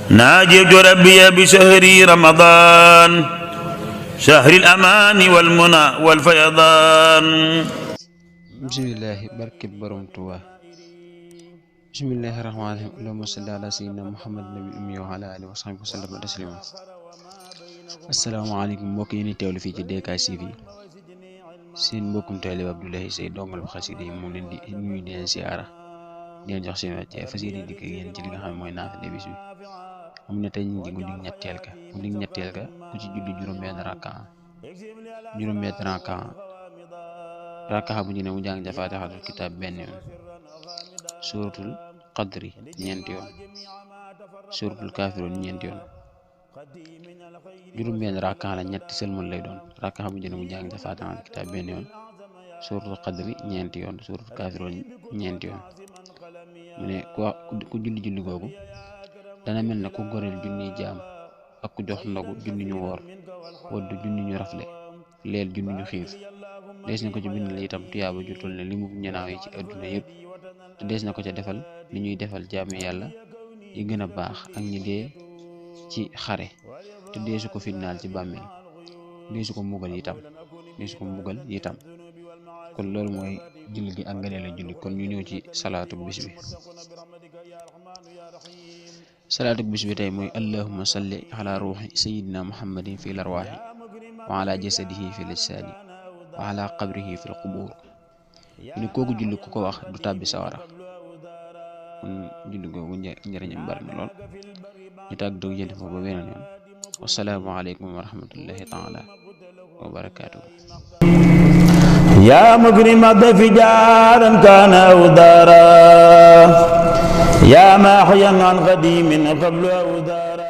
ناجيت ربي بشهر رمضان شهر الأمان والمنى والفيضان. bismillahi barke borom Tuuba. bismillahi rahmaani rahiim. allahumma salli ala sayyidina muhammad nabi ummi wa ala alihi wa sahbihi wa sallam taslima. asalaamaaleykum mbokk yi ni teewlu fii ci DK TV, seen mbokkum taalibe Abdoulaye Seye dongal xasida yi moom leen di nuyu di leen siyaara di leen jox seen wàcce fas yéene dikk yéen ci li nga xam ne mooy naafila bis bi. am na tey ñu ngi guddi ñetteel ka ku ci julli juróom-benn rakka bu ñu ne mu jàng ca faatixatul kitaab benn yoon, suratul qadri ñeenti yoon, suratul kaafiroon ñeenti yoon. juróom-benn rakka la ñetti sëlmal lay doon. rakka bu ñu ne mu jàng ca faatixatul kitaab benn yoon, suratul qadri ñeenti yoon, suratul kaafiroon ñeenti yoon. mu ne ku julli googu dana mel ne ku goreel junni jaam ak ku jox ndogu junni ñu woor, waddu junni ñu rafle, leel junni ñu xiif. dees na ko ci bindal itam tuyaaba ju toll ne limu ñanaaw yi ci adduna yëpp, te dees na ko ca defal li ñuy defal jaami yàlla yi gën a baax ak ñi dee ci xare, te deesu ko fitnaal ci bàmmeel, deesu ko mbugal itam. kon loolu mooy julli gi ak ngëneel la julli. kon ñu ñëw ci salaatu bis bi. salaatu bis bi tey mooy allahumma salli ala ruuxi sayidina muhammadin fi larwaaxi wa ala jasadihi fi lajsaadi wa ala qabrihi fi lqubuur. ni kooku julli ku ko wax du tàbbi sawara. kon julli googu njëriñam bari na lool. ñu tàgg doog jënd foofu ba beneen yoon. wasalaamu aleykum wa rahmatullahi taala wa barakaatuhu. يا مكرم الضيف جارا كان أو دارا يا ماحيا عن قديم قبل أو دارا.